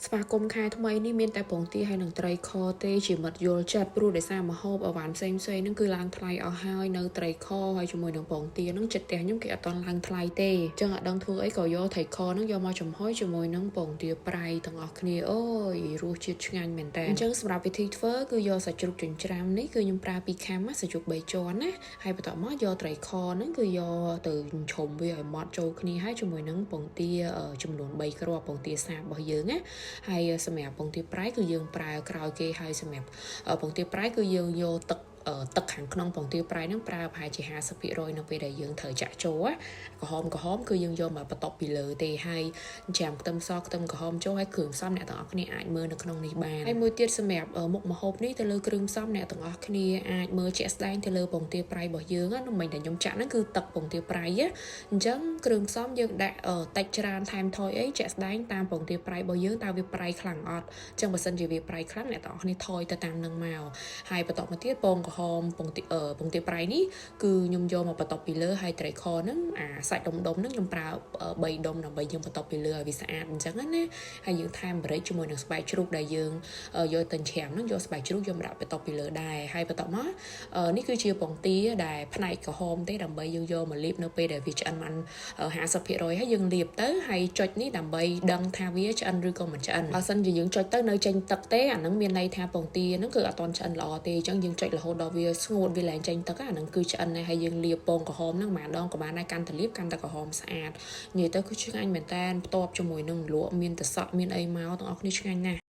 ស្វាគមន៍ខែថ្មីនេះមានតែពងទាហើយនឹងត្រីខទេជាមិត្តយល់ចិត្តព្រោះដោយសារម្ហូបអវ៉ាន់ផ្សេងផ្សេងហ្នឹងគឺឡើងថ្លៃអស់ហើយនៅត្រីខហើយជាមួយនឹងពងទាហ្នឹងចិត្តផ្ទះខ្ញុំគេអត់តន់ឡើងថ្លៃទេអញ្ចឹងអត់ដឹងធ្វើអីក៏យកត្រីខហ្នឹងយកមកចំហុយជាមួយនឹងពងទាប្រៃទាំងអស់គ្នាអូយរសជាតិឆ្ងាញ់មែនតើអញ្ចឹងសម្រាប់វិធីធ្វើគឺយកសាច់ជ្រូកចិញ្ច្រាំនេះគឺខ្ញុំប្រើពីរខាំណាសាច់ជ្រូក3ជាន់ណាហើយបន្ទាប់មកយកត្រីខហ្នឹងគឺយកទៅឆុំវាឲ្យម៉ត់ចូលគ្នាហើយជាមួយនឹងពងទាចំនួន3គ្រាប់ពងទាសាបរបស់យើងណា ហើយសម្រាប់ពងទាប្រៃគឺយើងប្រើក្រោយគេហើយសម្រាប់ពងទាប្រៃគឺយើងយកទឹកទឹកខាងក្នុងពងទាប្រៃហ្នឹងប្រើប្រហែលជា50%នៅពេលដែលយើងត្រូវចាក់ចូលក្រហមក្រហមគឺយើងយកមកបន្ទប់ពីលើទេហើយចាំខ្ទឹមសខ្ទឹមក្រហមចូលហើយគ្រឿងផ្សំអ្នកទាំងអស់គ្នាអាចមើលនៅក្នុងនេះបានហើយមួយទៀតសម្រាប់មុខម្ហូបនេះទៅលើគ្រឿងផ្សំអ្នកទាំងអស់គ្នាអាចមើលជាក់ស្ដែងទៅលើពងទាប្រៃរបស់យើងណាមិញតែខ្ញុំចាក់ហ្នឹងគឺទឹកពងទាប្រៃអញ្ចឹងគ្រឿងផ្សំយើងដាក់តិចច្រើនថែមថយអីជាក់ស្ដែងតាមពងទាប្រៃរបស់យើងតើវាប្រៃខ្លាំងអត់អញ្ចឹងបើសិនជាវាប្រៃខ្លាំងអ្នកទាំងអស់គ្នាថយទៅតាមនឹងមកហើយបន្តមកទៀតពងក្រហមពងទាពងទាប្រៃនេះគឺខ្ញុំយកមកបន្ទប់ពីលើហើយត្រីខហ្នឹងអាសាច់ដុំដុំហ្នឹងខ្ញុំប្រើ3ដុំដើម្បីយើងបន្ទប់ពីលើឲ្យវាស្អាតអញ្ចឹងណាហើយយើងថែមម្រេចជាមួយនឹងស្បែកជ្រូកដែលយើងយកទៅច្រាមហ្នឹងយកស្បែកជ្រូកយកមកដាក់បន្ទប់ពីលើដែរហើយបន្ទាប់មកនេះគឺជាពងទាដែលផ្នែកក្រហមទេដើម្បីយើងយកមកលាបនៅពេលដែលវាឆ្អិនបាន50%ហើយយើងលាបទៅហើយចុចនេះដើម្បីដឹងថាវាឆ្អិនឬក៏មិនឆ្អិនបើសិនជាយើងចុចទៅនៅចេញទឹកទេអាហ្នឹងមានន័យថាពងទាហ្នឹងគឺអត់ទាន់ឆ្អិនល្អទេអញ្ចឹងយើងចុចរហូតដល់វាស្ងួតវាឡើងចេញទឹកអាហ្នឹងគឺឆ្អិនហើយហើយយើងលាបពងក្រហមហ្នឹងមួយដងក៏បានដែរកាន់តែលាបកាន់តែក្រហមស្អាតនិយាយទៅគឺឆ្ងាញ់មែនតើផ្ទាប់ជាមួយនឹងលក់មានតសក់មានអីមកទាំងអស់គ្នាឆ្ងាញ់ណាស់។